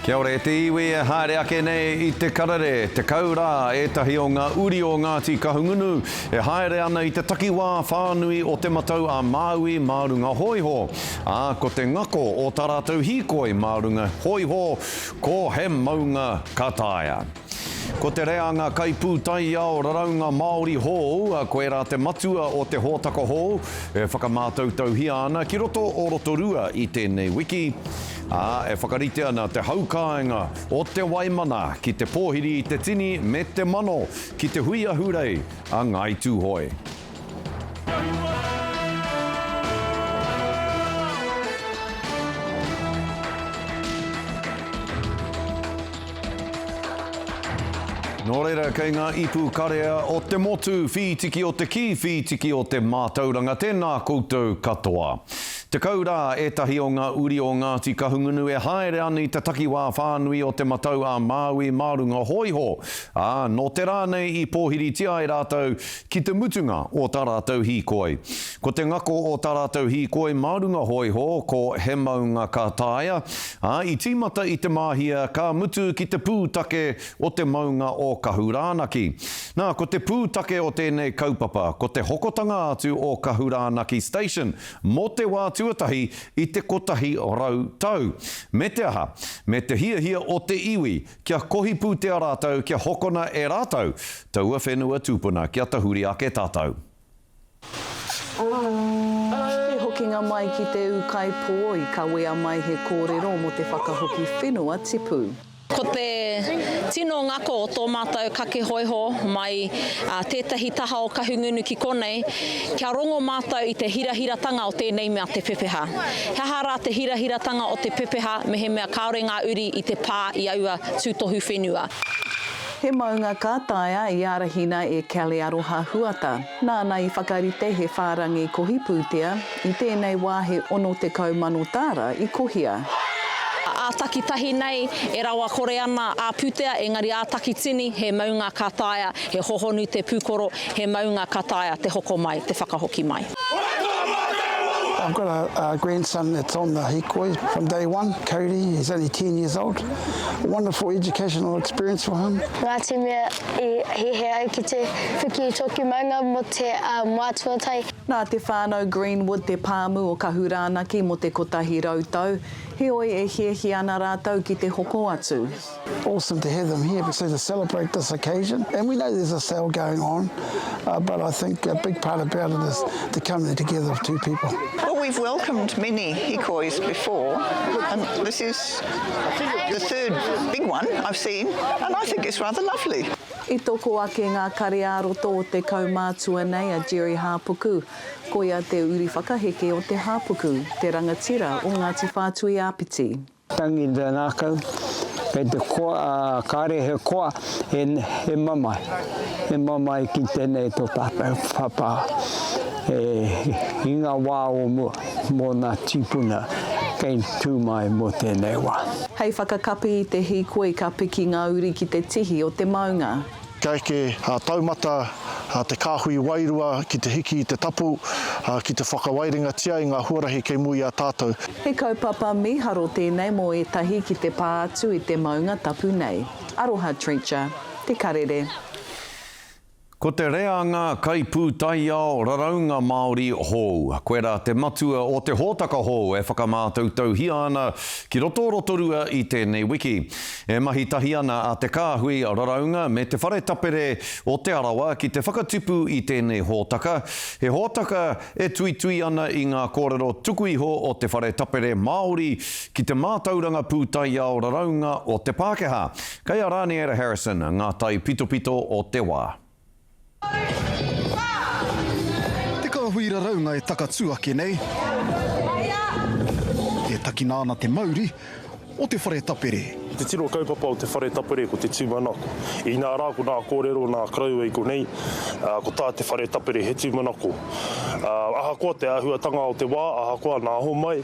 Kia ora e te iwi e haere ake nei i te karere, 10 rā ētahi o ngā uri o Ngāti Kahungunu e haere ana i te takiwā whānui o Te Matau a Māui mā runga hōiho. Ā, ko te ngako o tā rātou hīkoi mā runga hōiho, ko He Maunga Ka Taea. Ko te reanga kaipūtaiao raraunga Māori hou, koirā te matua o te hōtaka hou e whakamātautauhia ana ki roto o Rotorua i tēnei wiki, ā, e whakarite ana te hau kāinga o Te Waimana ki te pōhiri i te tini me te mano ki te hui ahurei a Ngāi Tūhoe. Nō reira, kei ngā ipu karea o te motu, whītiki o te kī, whītiki o te mātauranga, tēnā koutou katoa. 10 rā ētahi o ngā uri o Ngāti Kahungunu e haere ana i te takiwā whānui o Te Matau a Māui mā runga hōiho, ā, nō te rā nei i pōhiritia ai rātou ki te mutunga o tā rātou hīkoi. Ko te ngako o tā rātou hīkoi mā runga hōiho ko He Maunga Ka Taea, ā, i tīmata i Te Māhia ka mutu ki te pūtake o te maunga o Kahurānaki. Nā, ko te pūtake o tēnei kaupapa, ko te hokotanga atu o Kahurānaki Station mō te wā tuatahi i te 100 tau. Me te aha? Me te hiahia o te iwi kia kohi pūtea rātou kia hokona e rātou taua whenua tūpuna kia tahuri ake tātou. Te hokinga mai ki te ūkaipō i kawea mai he kōrero mō te whakahoki whenua tipu. Ko te tino ngako o tō mātou kake hōiho mai tētahi taha o Kahungunu ki konei, kia rongo mātou i te hirahiratanga o tēnei mea te pepeha. He aha rā te hirahiratanga o te pepeha mehemea kāore ngā uri i te pā i aua tūtohu whenua? He maunga ka taea i ārahina e Kelly Aroha Huata. Nāna i whakarite he whārangi kohi pūtea, i tēnei wā he 60,000 tāra i kohia. Ā-takitahi nei e rawakore ana ā-pūtea, engari ā-takitini he maunga ka taea, he hohonu te pūkoro, he maunga ka taea te hoko mai, te whakahoki mai. I've got a, a grandson that's on the hikoi from day one, Cody, he's only 10 years old. Wonderful educational experience for him. Ngā te mea i hiahia au ki te whiki i tōku maunga mō te wā tuatahi. Nā te whānau Greenwood te pāmu o Kahurānaki mō te 100 tau, heoi e hiahia ana rātou ki te hoko atu. Awesome to have them here so to celebrate this occasion and we know there's a sale going on but I think a big part about it is the coming together of two people. Well we've welcomed many hikois before and this is the third big one I've seen and I think it's rather lovely. I toko ake ngā kare ā-roto o te kaumātua nei a Jerry Hāpuku, koia te uri whakaheke o Te Hāpuku, te rangatira o Ngāti Whātui-āpiti. Tangi te ngākau, kei te koa, ā, kāre he koa, he, he mamae. He mamae ki tēnei tō tātou pāpā e, i ngā wā o mua, mō nā tīpuna kei tū mai mō tēnei wā. Hei whakakapi i te hīkoi ka piki ngā uri ki te tihi o te maunga. Kia eke taumata te kāhui wairua ki te hiki i te tapu, ki te whakawairingatia i ngā huarahi kei mua i a tātou. He kaupapa mīharo tēnei mō ētahi ki te pā atu i te maunga tapu nei. Aroha Treacher. Te Karere. Ko te reanga kaipūtaiao raraunga Māori hou. Koirā te matua o te hōtaka hou e whakamātautauhia ana ki roto o Rotorua i tēnei wiki. E mahi tahi ana a Te Kāhui Raraunga me Te Whare Tapere o Te Arawa ki te whakatipu i tēnei hōtaka, he hōtaka e tuitui ana i ngā kōrero tuku iho o te whare tapere Māori ki te mātauranga pūtaiao raraunga o te Pākehā. Kei a Raniera Harrison ngā taipitopito o te wā. Te kāhui raraunga e takatū ake nei, e takina ana te mauri o te whare tapere. Te tino kaupapa o te whare tapere ko te tūmanako. Inā rā ko nā kōrero nā koroua i konei, ko tā te whare tapere he tūmanako. Ahakoa te āhuatanga o te wā, ahakoa nā homai,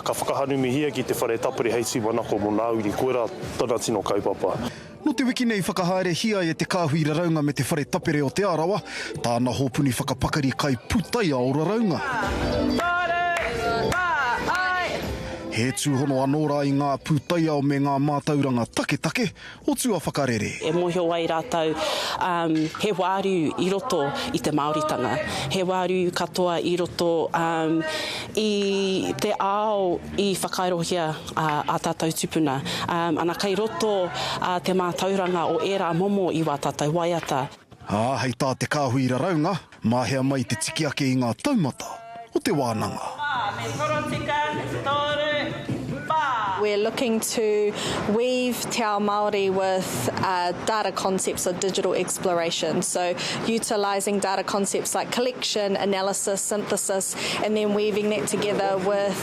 ka whakahanumihia ki te whare tapere hei tūmanako mō nā uri, koirā tana tino kaupapa. Nō te wiki nei i whakahaerehia e Te Kāhui Raraunga me Te Whare Tapere o Te Arawa tāna hōpuni whakapakari kai pūtaiao raraunga. He tūhono anō rā i ngā pūtaiao me ngā mātauranga taketake o tua whakarere. E mōhio ai rātou he wāriu i roto i te Māoritanga, he wāriu katoa i roto i te ao i whakairohia ā tātou tupuna. Ana kei roto te mātauranga o ērā momo i wā tātou waiata. Ā, hei tā te kāhui raraunga, Mā hea mai te tikiake i ngā taumata o te wānanga? We're looking to weave te ao Māori with data concepts of digital exploration. So utilising data concepts like collection, analysis, synthesis, and then weaving that together with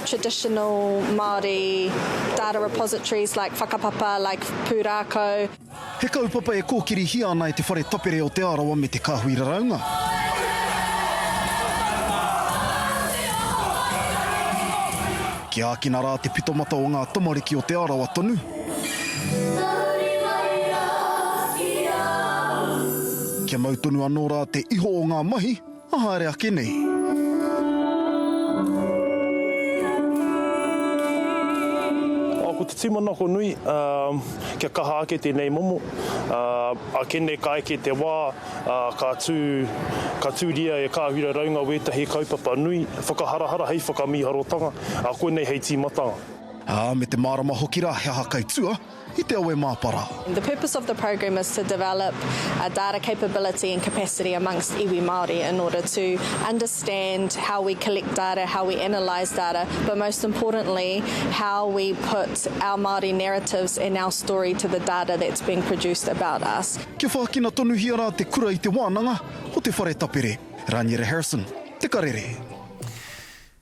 traditional Māori data repositories like whakapapa, like pūrākau. He kaupapa e kōkirihia ana e Te Whare Tapere o Te Arawa me Te Kāhui Raraunga. Kia ākina rā te pitomata o ngā tamariki o Te Arawa tonu. Kia mau tonu anō rā te iho o ngā mahi a haere ake nei. Ko te tūmanako nui, kia kaha ake tēnei momo, akene ka eke te wā, ka tū, ka tūria e Kāhui Raraunga wētahi kaupapa nui, whakaharahara hei whakamīharotanga, koinei hei tīmatanga. Ā, me te mārama hoki rā he aha kai tua i te awe māpara. The purpose of the programme is to develop a data capability and capacity amongst iwi Māori in order to understand how we collect data, how we analyse data, but most importantly, how we put our Māori narratives and our story to the data that's being produced about us. Kia whākina tonuhia rā te kura i te wānanga o Te Whare Tapere. Raniera Harrison, Te Karere.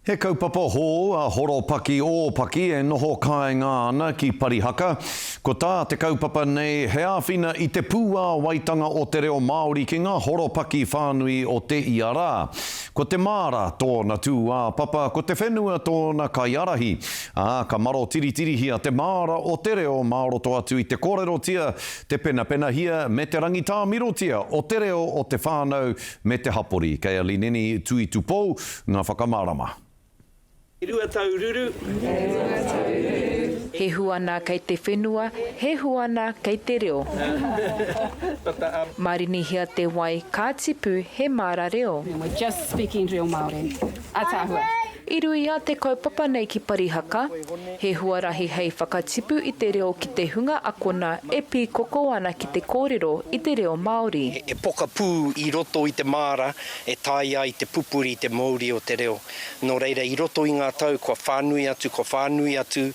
He kaupapa hou a Horopaki Ōpaki e noho kāinga ana ki Parihaka. Ko tā te kaupapa nei he āwhina i te pūāwaitanga o te reo Māori ki ngā horopaki whānui o te ia rā. Ko te māra tōna tūāpapa, ko te whenua tōna kaiārahi. Ā, ka marotiritirihia te māra o te reo mā roto atu i te kōrerotia, te penapenahia me te rangitāmirotia o te reo o te whānau me te hapori. Kei a Lineni Tuitupou Ngā whakamārama. E Ruataururu. He huana kei te whenua, he huana kei te reo. Marinihia te wai, ka tipu he māra reo. We're just speaking reo Māori. Ataahua. I ruia te kaupapa nei ki Parihaka, he huarahi hei whakatipu i te reo ki te hunga akona e pīkoko ana ki te kōrero i te reo Māori. He pokapū i roto i te māra e taea ai te pupuri te mouri o te reo. Nō reira, i roto i ngā tau kua whānui atu, kua whānui atu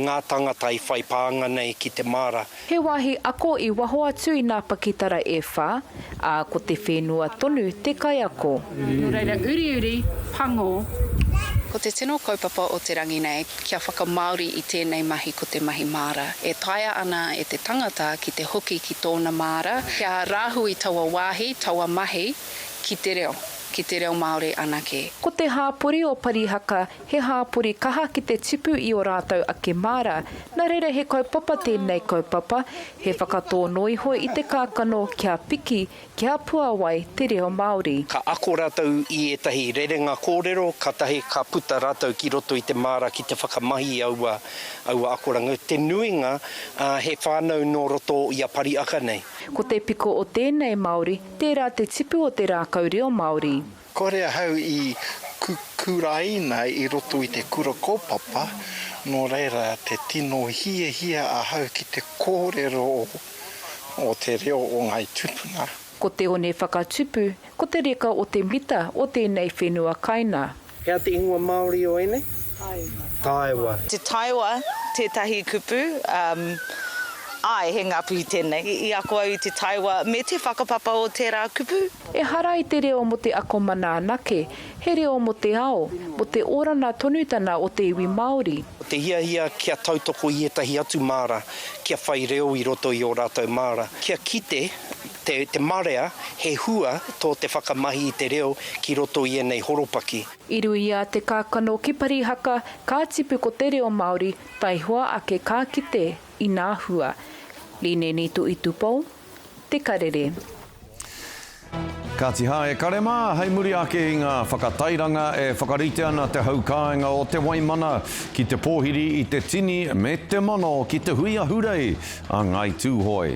ngā tāngata i whai pānga nei ki te māra. He wāhi ako i waho atu i nā pakitara e whā, ā, ko te whenua tonu te kaiako. Nō reira, uriuri, pango. Ko te tino kaupapa o te rangi nei, kia whakamāori i tēnei mahi ko te mahi māra. E taea ana e te tangata ki te hoki ki tōna māra, kia rāhui taua wāhi, taua mahi ki te reo, ki te reo Māori anake. Ko te hāpori o Parihaka he hāpori kaha ki te tipu i ō rātou ake māra, nā reira he kaupapa tēnei kaupapa, he whakatō noiho i te kākano kia piki, kia puawai te reo Māori. Ka ako rātou i ētahi rerenga kōrero, kātahi ka puta rātou ki roto i te māra ki te whakamahi i aua, aua akoranga. Te nuinga, he whānau nō roto i a Pariaka nei. Ko te piko o tēnei Māori, tērā te tipu o te rākau reo Māori. Kore ahau i kuraina i roto i te kura kaupapa, nō reira te tino hiahia ahau ki te kōrero o te reo o Ngāi Tupuna. Ko te one whakatupu, ko te reka o te mita o tēnei whenua kaina. Hea te ingoa Māori o ēnei? Taewa. Taewa. Te taewa tētahi kupu, um, āe, he Ngāpuhi tēnei. I ako au i te taewa me te whakapapa o tērā kupu. Ehara i te reo mō te akomana anake, he reo mō te ao, mō te orana tonutana o te iwi Māori. Ko te hiahia kia tautoko i ētahi atu māra kia whai reo i roto i ō rātou māra, kia kite te, te marea he hua tō te whakamahi i te reo ki roto i ēnei horopaki. I ruia te kākano ki Parihaka, ka tipu ko te reo Māori, taihoa ake ka kite i nā hua. Rineni Tuitupou, Te Karere. Kāti hā e kare mā, hei muri ake i ngā whakatairanga e whakarite ana te hau kāinga o Te Waimana ki te pōhiri i te tini me te mano ki te hui ahurei a Ngāi Tūhoe.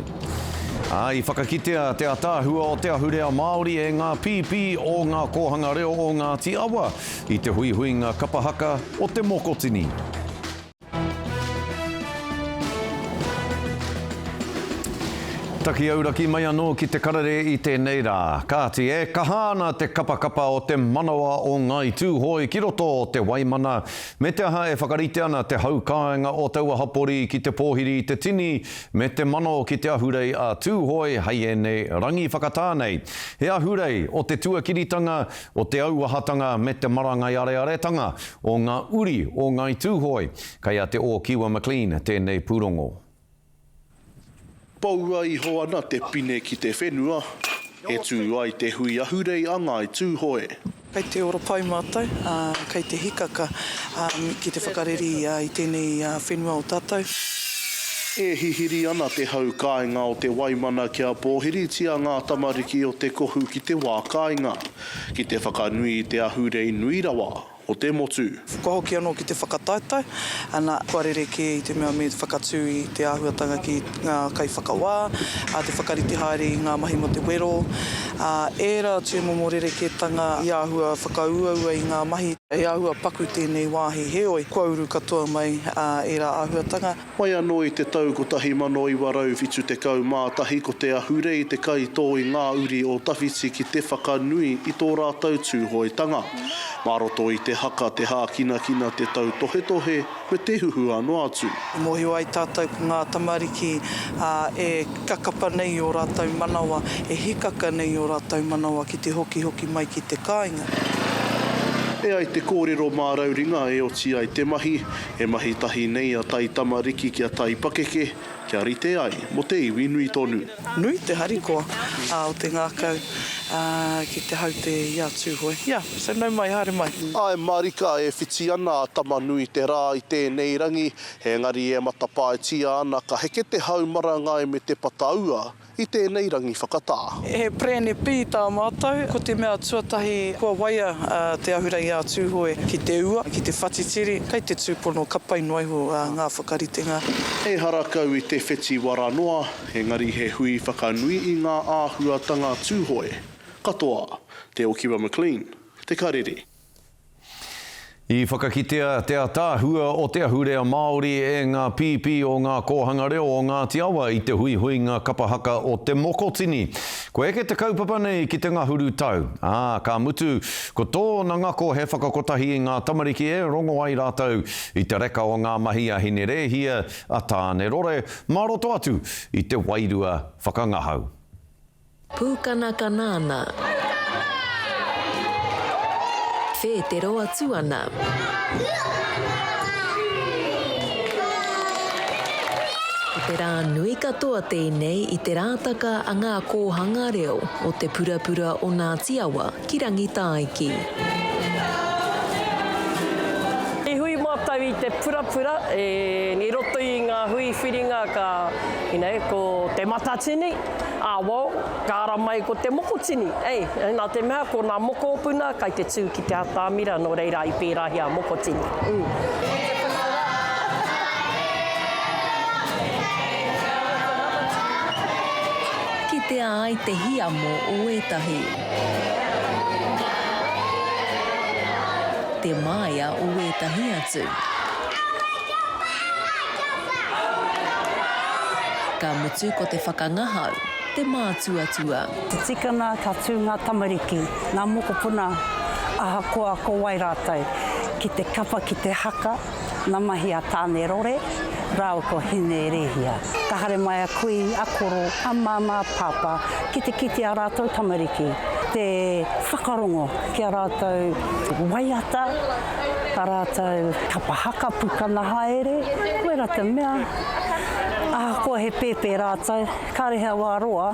Ā, i whakakitea te ataahua o te ahurea Māori e ngā pīpī o ngā kōhanga reo o Ngāti Awa i te huihuinga kapa haka o Te Mokotini. Taki auraki mai anō ki te karere i tēnei rā. Kāti, e kaha ana te kapakapa o te manawa o Ngāi Tūhoe ki roto o Te Waimana, me te aha e whakarite ana te hau kāinga o taua hapori ki te pōhiri i te tini me te mano ki te ahurei a Tūhoe hei ēnei rangi whakatā nei. He ahurei o te tuakiritanga, o te auahatanga me te marangai arearetanga o ngā uri o Ngāi Tūhoe. Kei a Te Ōkiwa McLean tēnei pūrongo. Poua iho ana te pine ki te whenua, e tū ai te hui ahurei a Ngāi Tūhoe. Kei te ora pai mātou, ā, kei te hikaka ki te whakareri i tēnei whenua o tātou. E hihiri ana te hau kāinga o Te Waimana kia pōhiritia ngā tamariki o te kohu ki te wā kāinga, ki te whakanui i te ahurei nui rawa o te motu. Kua hoki anō ki te whakataetae, ana, kua rerekē i te mea me whakatū i te āhuatanga ki ngā kaiwhakawā, ā, te whakarite haere i ngā mahi mō te wero, ā, ērā tūmomo rerekētanga i āhua whakauaua i ngā mahi. He āhua paku tēnei wāhi, heoi, kua uru katoa mai ērā āhuatanga. Mai anō i te tau 1971 ko te ahurei te kaitō i ngā uri o tawhiti ki te whakanui i tō rātou Tūhoetanga. Mā roto i te haka, te hākinakina, te tautohetohe me te huhua noa atu. I mōhio ai tātou ko ngā tamariki e kakapa nei i ō rātou manawa, e hikaka nei i ō rātou manawa ki te hokihoki mai ki te kāinga. E ai te kōrero mā Rauringa e oti ai te mahi, E mahi tahi nei a taitamariki ki a taipakeke, kia rite ai mo te iwi nui tonu. Nui te harikoa o te ngākau ki te haute i a Tūhoe. Yeah, so nau mai, haere mai. Ae marika e whiti ana a Tamanui-te-Rā i tēnei rangi, engari e matapaetia ana ka heke te hau marangai me te pataua i tēnei rangi whakatā. He perene pī tā mātou. Ko te mea tuatahi kua waia te ahurei a Tūhoe ki te ua, ki te whatitiri, kei te tūpono ka pai noa iho ngā whakaritenga. Ehara kau i te whetiwara noa, engari he hui whakanui i ngā āhuatanga Tūhoe katoa. Te Okiwa McLean, Te Karere. I whakakitea te ataahua o te ahurea Māori e ngā pīpī o ngā kōhanga reo o Ngāti Awa i te huihuinga kapa haka o Te Mokotini. Kua eke te kaupapa nei ki te ngahuru tau, ā, ka mutu, ko tōna ngako he whakakotahi i ngā tamariki e rongo ai rātou i te reka o ngā mahi a Hinerēhia, a Tānerore, mā roto atu i te wairua whakangahau. Pūkanakana ana. Whētero atu ana. Ko te rā nui katoa tēnei i te rātaka a ngā kōhanga reo o te purapura o Ngāti Awa ki Rangitāiki. I hui mātou i te purapura, i roto i ngā hui whiringa ka, you know, ko Te Matatini, Ā, well, ka ara mai ko te mokotini, ei, nā te mea ko nā mokopuna kai te tū ki te atamira, nō reira i pērāhia a mokotini. Mm. Kitea ai te hiamo o ētahi. Te māia o ētahi atu. Ka mutu ko te whakangahau, te mātuatua. Te tikanga ka tū ngā tamariki, ngā mokopuna ahakoa ko wai rātou, ki te kapa ki te haka ngā mahi a Tāne Rore rāua ko Hine Rēhia. Ka haere mai a kui, a koro, a māmā, a pāpā ki te kite a rātou tamariki, te whakarongo ki a rātou waiata, a rātou kapa haka pukana haere, koira te mea, ahakoa he pēpē rātou, kāre he wā roa,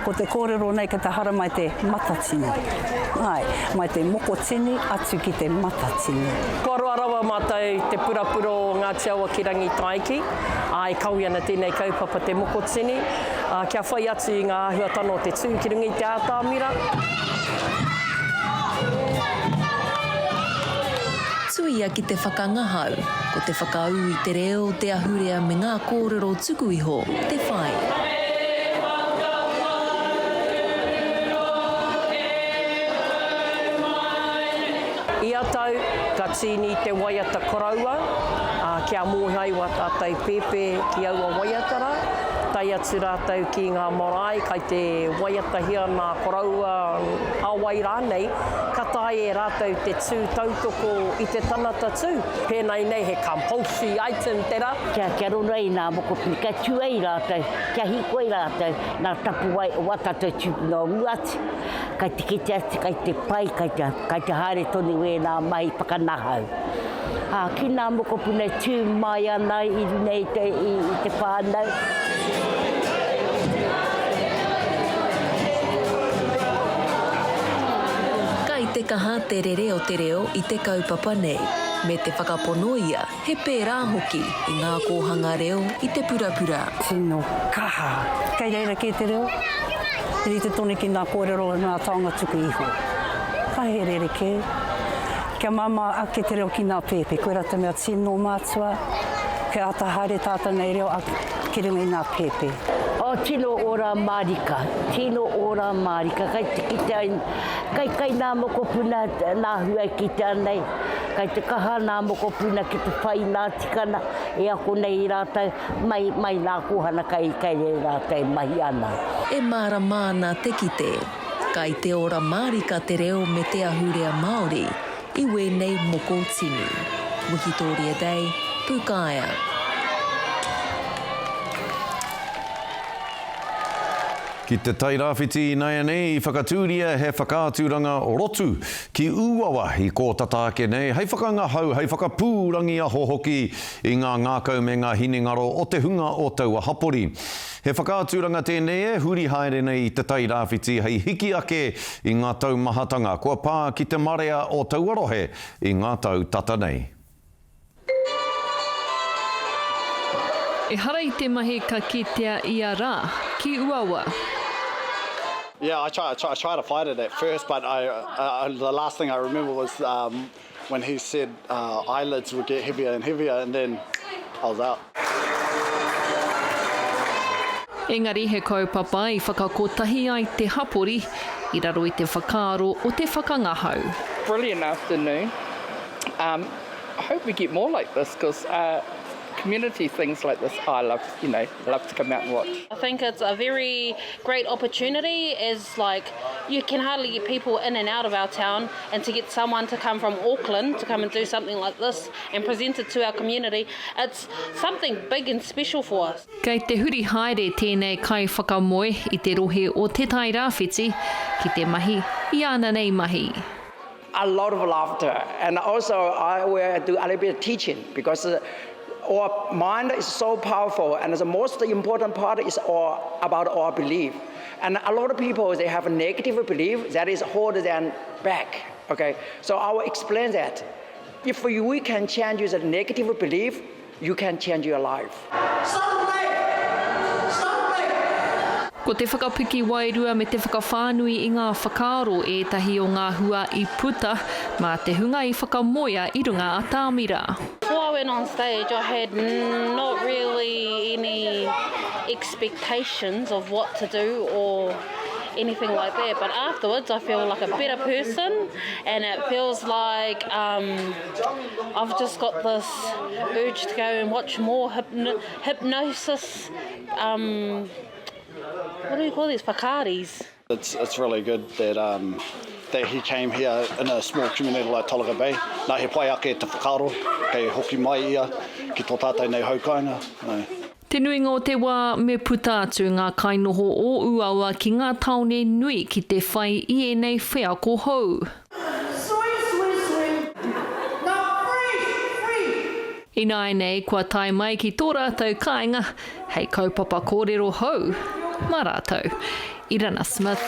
Ko te kōrero nei kei te haramai te matatini. Āe, mai te mokotini atu ki te matatini. Kua roa rawa mātou i te purapura o Ngāti Awa ki Rangitaiki, ā, e kawe ana tēnei kaupapa te mokotini, ā, kia whai atu i ngā āhuatanga o te tū ki runga i te ātamira. Tuia ki te whakangahau, ko te whakaū i te reo, te ahurea me ngā kōrero tuku iho te whai. Ia tau, ka tīni te waiata koroua, ā, kia mōhio ai wā tātou pēpē ki aua waiata rā, tae atu rātou ki ngā marae kai te waiatahia nā koroua, a wai rānei, ka taea e rātou te tū tautoko i te tangata tū. Pēnei nei he compulsory item tērā. Kia, kia rono ai nā mokopuna, kia tū ai rātou, kia hīkoi rātou, nā tapuwae o wā tātou tūpuna o mua atu, kai te kite atu, kai te pai, kai te, kai te haere tonu wēnā mahi whakanahau. Ā, ki nā mokopuna e tū mai ana i runga i te, i, i te whānau. Kai te kaha te rere o te reo i te kaupapa nei, me te whakapono ia he pērā hoki i ngā kōhanga reo i te purapura. Tino kaha. Kei reira kē te reo, rite tonu ki ngā kōrero ngā taonga tuku iho. Ka he rerekē. Kia māmā ake te reo ki ngā pēpi, koirā te mea tino mātua, kia āta haere tātou nei reo ki runga i ngā pēpi. Oh, tino ora mārika, tino ora mārika, kai te kite ai, kai, kai nā mokopuna nā hua e kitea nei, kai te kaha nā mokopuna ki te whai nā tikana e ako nei i rātou, mai, mai nā kōhana kai, kai reira rātou e mahi ana. E mārama ana te kite. Kai te ora mārika te reo me te ahurea Māori i wēnei moko tini. Wikitōria Day, Pūkaea. Ki Te Tairāwhiti inaianei i whakatūria he whakaaturanga rotu ki Ūawa i kō tata ake nei hei whakangahau, hei whakapūrangiaho hoki i ngā ngākau me ngā hinengaro o te hunga o taua hapori. He whakaaturanga tēnei e huri haere nei i Te Tai Rāwhiti hei hiki ake i ngā taumahatanga kua pā ki te marea o taua rohe i ngā tau tata nei. Ehara i te mahi ka kitea ia rā, ki uaua. Yeah, I try, I try, I try to fight it at first, but I, uh, the last thing I remember was um, when he said uh, eyelids would get heavier and heavier, and then I was out. Engari he kaupapa i whakakotahi ai te hapori i raro i te whakaaro o te whakangahau. Brilliant afternoon. Um, I hope we get more like this because uh, community things like this I love, you know, love to come out and watch. I think it's a very great opportunity as like you can hardly get people in and out of our town and to get someone to come from Auckland to come and do something like this and present it to our community, it's something big and special for us. Kei te huri haere tēnei kaiwhakamoe i te rohe o Te Tai Rāwhiti ki te mahi i āna nei mahi. A lot of laughter and also I will do a little bit of teaching because our mind is so powerful and the most important part is all about our belief. And a lot of people, they have a negative belief that is hold them back. Okay, so I will explain that. If we can change the negative belief, you can change your life. Ko te whakapiki wairua me te whakawhānui i ngā whakaaro ētahi o ngā hua i puta mā te hunga i whakamoea i runga atamira. Before I went on stage I had not really any expectations of what to do or anything like that but afterwards I feel like a better person and it feels like um, I've just got this urge to go and watch more hypno hypnosis um, what do you call these whakaaris. It's, it's really good that, um, that he came here in a small community like Tolaga Bay. Nā, he pai ake te whakaaro, kei hoki mai ia ki tō tātou nei haukainga. No. Te nuinga o te wā me puta atu ngā kainoho o Uawa ki ngā tāone nui ki te whai i ēnei wheako hou. Ināianei kua tae mai ki tō rātou kāinga hei kaupapa kōrero hou. mā rātou. Irana Smith,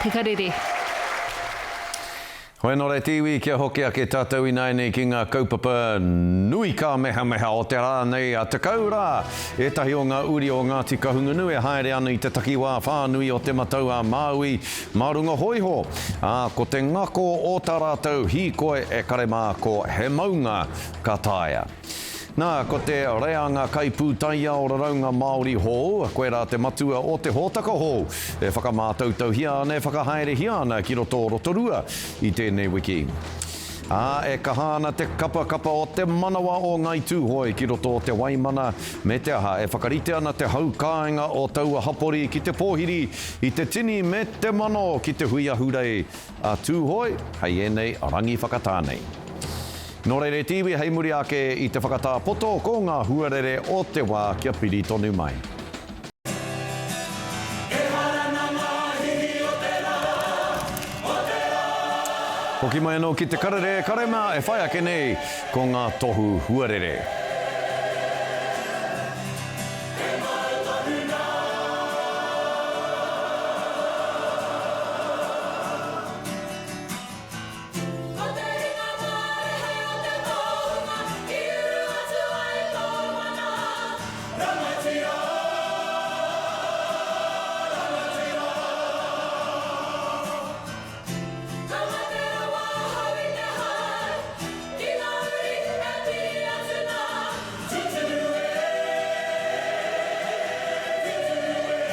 Te Karere. Hoi anō te iwi, kia hoki ake tātou ināianei ki ngā kaupapa nui kāmehameha o te rā nei a 10 rā. Ētahi o ngā uri o Ngāti Kahungunu e haere ana i te takiwā whānui o Te Matau-a-Māui mā runga hōiho, ā, ko te ngako o tā rātou hīkoi e kare mā ko He Maunga ka Taea. Nā, ko te reanga kaipūtaiao raraunga Māori hou, koirā te matua o te hōtaka hou e whakamātautauhia ana, e whakahaerehia ana ki roto o Rotorua i tēnei wiki. Ā, e kaha ana te kapakapa o te manawa o Ngāi Tūhoe ki roto o Te Waimana, me te aha, e whakarite ana te hau kāinga o taua hapori ki te pōhiri i te tini me te mano ki te hui ahurei a Tūhoe hei ēnei rangi whakatā nei. Nō reira e te iwi, hei muri ake i te whakatā poto, ko ngā huarere o te wā kia piri tonu mai. Hoki mai anō ki te karere, kare mā e whai ake nei ko ngā tohu huarere. Ko te ringa mārehe o te tohunga i uru atu ai tō mana. Rangatira, rangatira. Ka mate rawa ahau i te hae, ki ngā uri e piri atu nā. Tuturu e, tuturu e.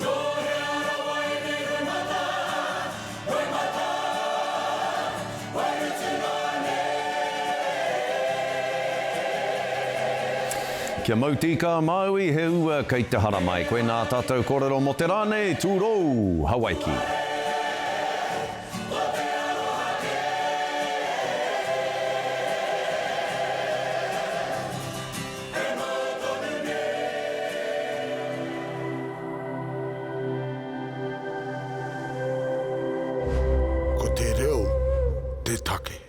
Nō hea rawa ēnei roimata, roimata, wairutu rānei? Kia mau tīkā Māui, he ua kei te haramai. Koinā tātou kōrero mō te rā nei, tūrou Hawaiki. Ko te reo te take.